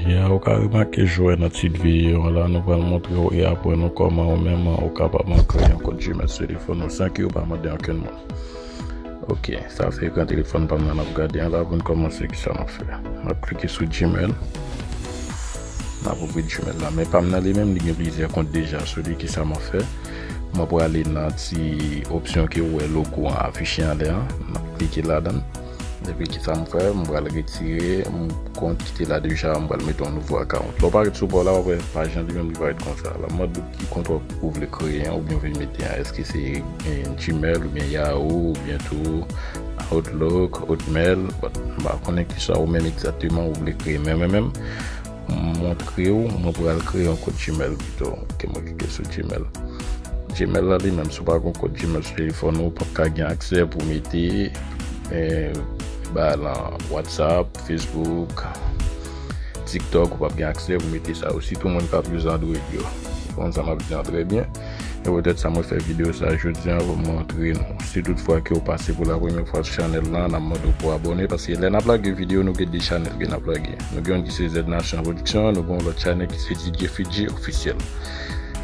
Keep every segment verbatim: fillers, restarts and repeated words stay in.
Ya, ou ka remake jwè nan tit videyo an la, nou pral montre w e aprann nou kòman ou menm ou kapab kreye yon kont Gmail sou telefòn ou san ke ou pa mande ankenn moun. Ok, sa se ekran telefòn pa m nan n ap gade an la pou n kòmanse kisa n ap fè. N ap klike sou Gmail. N ap ouvri Gmail la. Men pa m nan li menm, li gen plizyè kont deja sou li, kisa m ap fè? Mwen prale nan ti opsyon ke ou wè logo an afiche anlè an. M ap klike ladan l. Epi kisa m fè? M pral retire m kont ki te la deja, m pral mete yon nouvo akawont. Lè w parèt sou pa w la, w ap wè paj lan li menm li parèt konsa. L ap mande w ki kont w ap, ou vle kreye an, oubyen w vle mete an. Èske se, eh, Gmail, oubyen Yahoo, oubyen tou Outlook, Hotmail. Bon, m pa konnen kisa ou menm egzakteman ou vle kreye. Men mwen menm, montre w, mwen pral kreye yon kont Gmail pito. Ok, mwen klike sou Gmail. Gmail la li menm, si w pa gen kont Gmail sou telefòn ou, w p ap ka gen aksè pou mete, eh, ba lan WhatsApp, Facebook, TikTok, ou p ap gen aksè pou mete sa yo. Sitou moun k ap use Android yo. Ou konn sa m ap di an trè byen. E poutèt sa mwen fè videyo sa jodi an pou m montre nou. Si tout fwa ke w pase pou la premyè fwa sou chanèl lan, n ap mande w pou abòne, paske lè n ap lage videyo, nou gen de chanèl ke n ap lage. Nou gen youn ki se Z Nation Production, nou gen yon lòt chanèl ki se D J Fidji Officiel.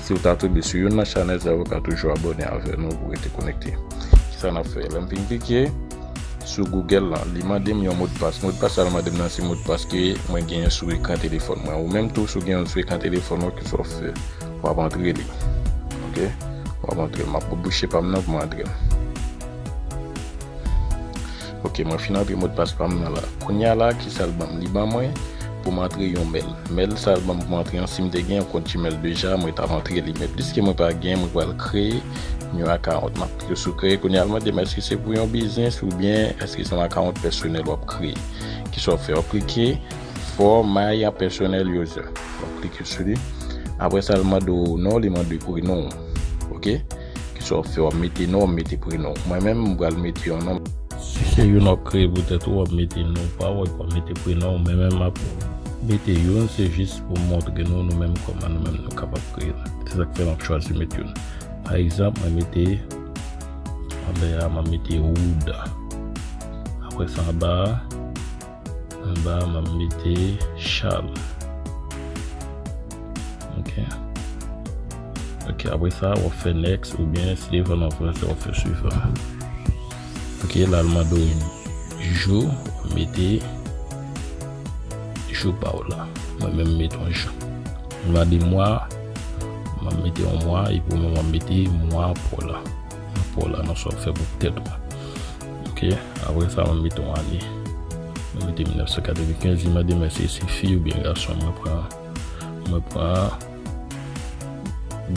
Si w ta tonbe sou youn nan chanèl sa yo, ou ka toujou abòne avè nou pou rete konekte. Kisa n ap fè? Lè m fin klike sou Google lan, li mande m yon modpas. Modpas sa l mande m nan se modpas ke mwen genyen sou ekran telefòn mwen. Ou menm tou, si w gen youn sou ekran telefòn ou, kisa w ap fè? W ap antre li. Ok? W ap antre l. M ap bouche pa m nan pou m antre l. Ok, mwen fin antre modpas pa m nan la. Kounye a la, kisa l ban m? Li ban mwen pou m antre yon mèl. Mèl sa l ban m pou m antre an, si m te gen yon kont Gmail deja, mwen t ap antre li. Men piske mwen pa gen, mwen pral kreye yon akawont. M ap klike sou kreye. Kounye a l mande m èske se pou yon biznis oubyen èske se yon akawont pèsonèl w ap kreye. Kisa w ap fè? W ap klike For My Personal User. W ap klike sou li. Apre sa, l mande w non, li mande w prenon w. Ok? Kisa w ap fè? W ap mete non, w ap mete prenon w. Mwen menm, m pral mete yon non. Si se youn w ap kreye pou tèt ou, w ap mete non pa w, epi w ap mete prenon w. Mwen menm, m ap mete youn, se jis pou m montre nou, nou menm, kòman nou menm nou kapab kreye l. Se sa k fè m ap chwazi mete youn. Pa egzanp, mwen mete, anlè a, mwen mete Wood. Apre sa, anba a, anba a, mwen mete Charles. Ok. Ok, apre sa, w ap fè next, oubyen si w vle an fransè, w ap fè suivant. Ok, la l mande w jou, w ap mete jou pa w la. Mwen menm, m mete yon jou. Li mande mwa, m ap mete yon mwa, epi w menm w ap mete mwa pa w la. Mwa pa w la, nan sa w ap fè pou tèt ou. Ok, apre sa, m ap mete yon ane. Mwen mete mil nèf san katrevenkenz, li mande m èske se fi oubyen gason. Mwen pran, mwen pran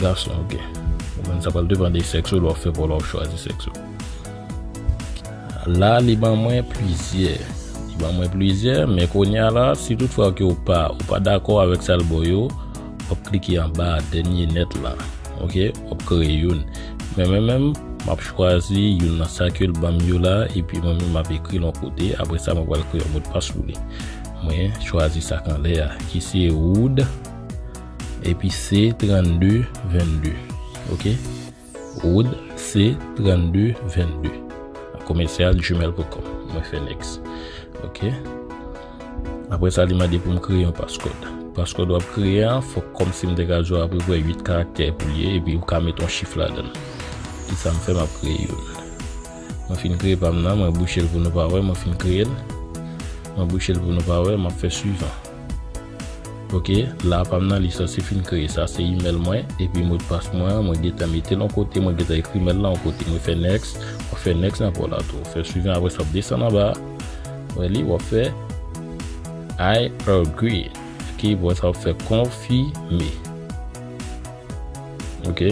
gason, ok. Ou menm sa pral depann de sèks ou, lè w ap fè pa w la, w chwazi sèks ou. La, li ban mwen plizyè. Li ban mwen plizyè, men kounye a la, si tout fwa ke w pa, ou pa dakò avèk sa l ba w yo, w ap klike anba a, dènye nèt la. Ok? W ap kreye youn. Men mwen menm, m ap chwazi youn nan sa ke l ban m yo la, epi mwen menm, m ap ekri l yon kote. Apre sa, mwen pral kreye yon modpas pou li. Mwen chwazi sa k anlè a, ki se Wood, epi se trannde vennde. Ok? Wood C trannde vennde, komèsyal gmail pwen kòm. Mwen fè next. Ok. Apre sa, li mande pou m kreye yon passcode. Passcode w ap kreye a, fòk kòmsi m te ka di w apeprè uit karaktè pou l ye, epi ou ka met yon chif ladan l. Kisa m fè, m ap kreye youn. Mwen fin kreye pa m nan, mwen bouche l pou nou pa wè, mwen fin kreye l. Mwen bouche l pou nou pa wè, m ap fè suivant. Ok, la pa m nan li sanse fin kreye. Sa se email mwen, epi modpas mwen an, mwen gentan mete l yon kote, mwen gentan ekri email la yon kote. Mwen fè next, mwen fè next nan pa w la tou. Fè suivant, apre sa w ap desann anba. Wè li, w ap fè I agree. Ok, apre sa w ap fè konfime. Ok.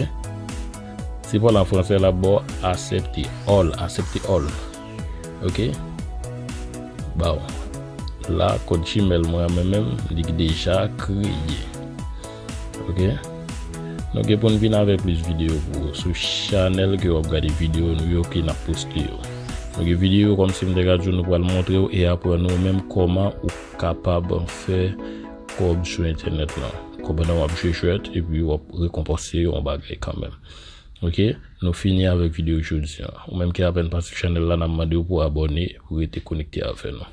Si w pale an fransè, l ap ba w aksepte all, aksepte all. Ok. Ba w. La, kòd Gmail mwen an, mwen menm, li deja kreye. Ok. Nou gen pou n vin avèk plis videyo pou ou sou chanèl ke w ap gade videyo nou yo ke n ap poste yo. Nou gen videyo kòmsi m te ka di w nou pral montre w e aprann ou menm kòman ou kapab fè kòb sou entènèt lan. Kòb nan w ap jwe jwèt epi w ap rekonpanse yon bagay kanmenm. Ok, nou fini avèk videyo jodi a. Ou menm ki apèn pase chanèl la, n ap mande w pou abòne, pou rete konekte avè nou.